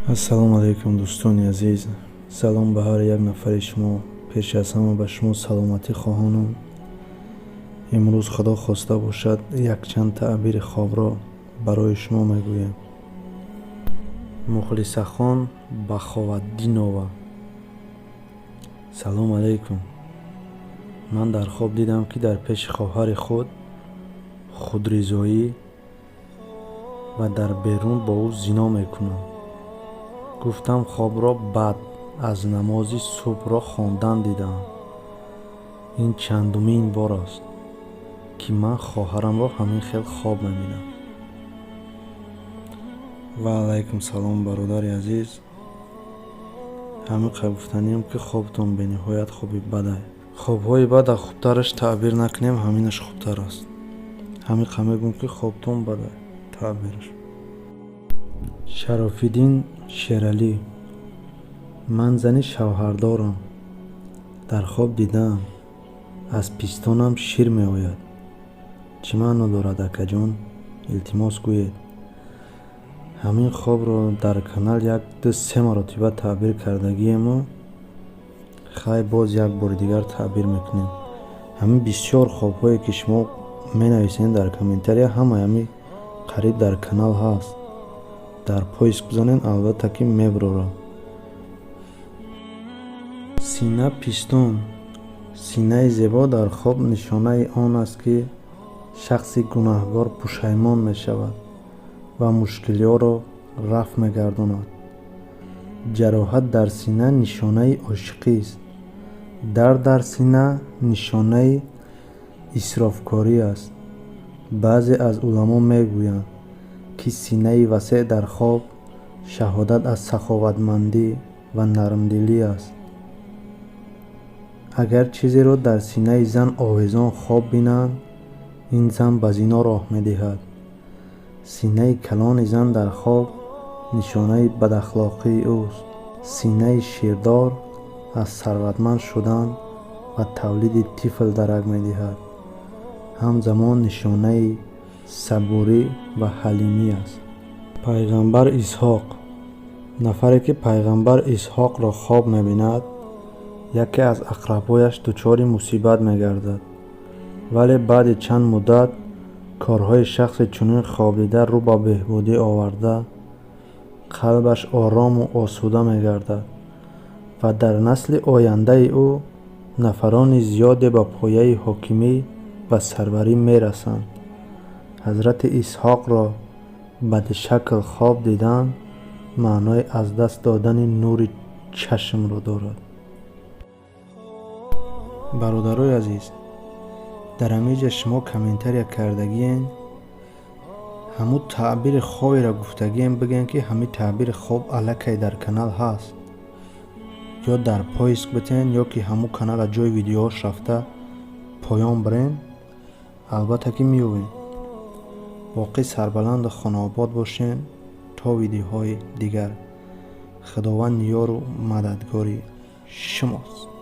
Ассалому алайкум, дӯстони азиз. Салом ба ҳар як нафари шумо. Пеш аз ҳама ба шумо саломатӣ хоҳонам. Имрӯз, Худо хоста бошад, якчанд таъбири хобро барои шумо мегӯем. Мухлисахон Баховатдинова: «Салом алайкум. Ман дар хоб дидам, ки дар пеши хоҳари худ худризоӣ ва дар берун бо ӯ зино мекунам. Гуфтам, хобро баъд аз намози субҳро хондан дидаам. Ин чандумин бор аст, ки ман хоҳарамро ҳамин хел хоб мебинам?» Ва алайкум салом, бародари азиз. Ҳамин қадр гуфтанием, ки хобтон бениҳоят хоби бадай. Хобҳои бада хубтараш таъбир накунем, ҳаминаш хубтар аст. Ҳамин қадр мегӯм, ки хобтон бадай таъбираш. Шарофиддин Шералӣ: «Ман зани шавҳардорам. Дар хоб дидаам, аз пистонам шир меояд. Чӣ маъно дорад, акаҷон? Илтимос, гӯед». Ҳамин хобро дар канал як, ду, се маротиба таъбир кардагиему хай, боз як бори дигар таъбир мекунем. Ҳамин бисёр хобҳое, ки шумо менависед дар комментария, ҳамаи ҳамин қариб дар канал ҳаст. Дар поиск бизанед, албатта ки мебарорад. Сина, пистон. Синаи зебо дар хоб нишонаи он аст, ки шахси гунаҳгор пушаймон мешавад ва мушкилиҳоро рафъ мегардонад. Ҷароҳат дар сина нишонаи ошиқист. Дард дар сина нишонаи исрофкорӣ аст. Баъзе аз уламо мегӯянд, ки синаи васеъ дар хоб шаҳодат аз саховатмандӣ ва нармдилӣ аст. Агар чизеро дар синаи зан овезон хоб бинанд, ин зан ба зино роҳ медиҳад. Синаи калони зан дар хоб нишонаи бадахлоқии ӯст. Синаи ширдор аз сарватманд шудан ва тавлиди тифл дарак медиҳад, ҳамзамон нишонаи сабурӣ ва ҳалимӣ аст. Пайғамбар Исҳоқ: нафаре, ки пайғамбар Исҳоқро хоб мебинад, яке аз ақрабояш дучори мусибат мегардад, вале баъди чанд муддат корҳои шахси чунин хобдида рӯ ба беҳбудӣ оварда, қалбаш орому осуда мегардад ва дар насли ояндаи ӯ нафарони зиёде ба пояи ҳокимӣ ва сарварӣ мерасанд. Ҳазрати Исҳоқро бадшакл хоб дидан маънои аз даст додани нури чашмро дорад. Бародарои азиз, дар ҳамин шумо комментария кардагиен, ҳамун таъбири хоберо гуфтагием, бигӯем, ки ҳамин таъбири хоб аллакай дар канал ҳаст. Ё дар поиск битен, ё ки ҳамун канала ҷои видеоҳош рафта поён бирен, албатта ки меёбем. Боқӣ сарбаланду хонаобод бошен то видеоҳои дигар. Худованд ёру мададгори шумост.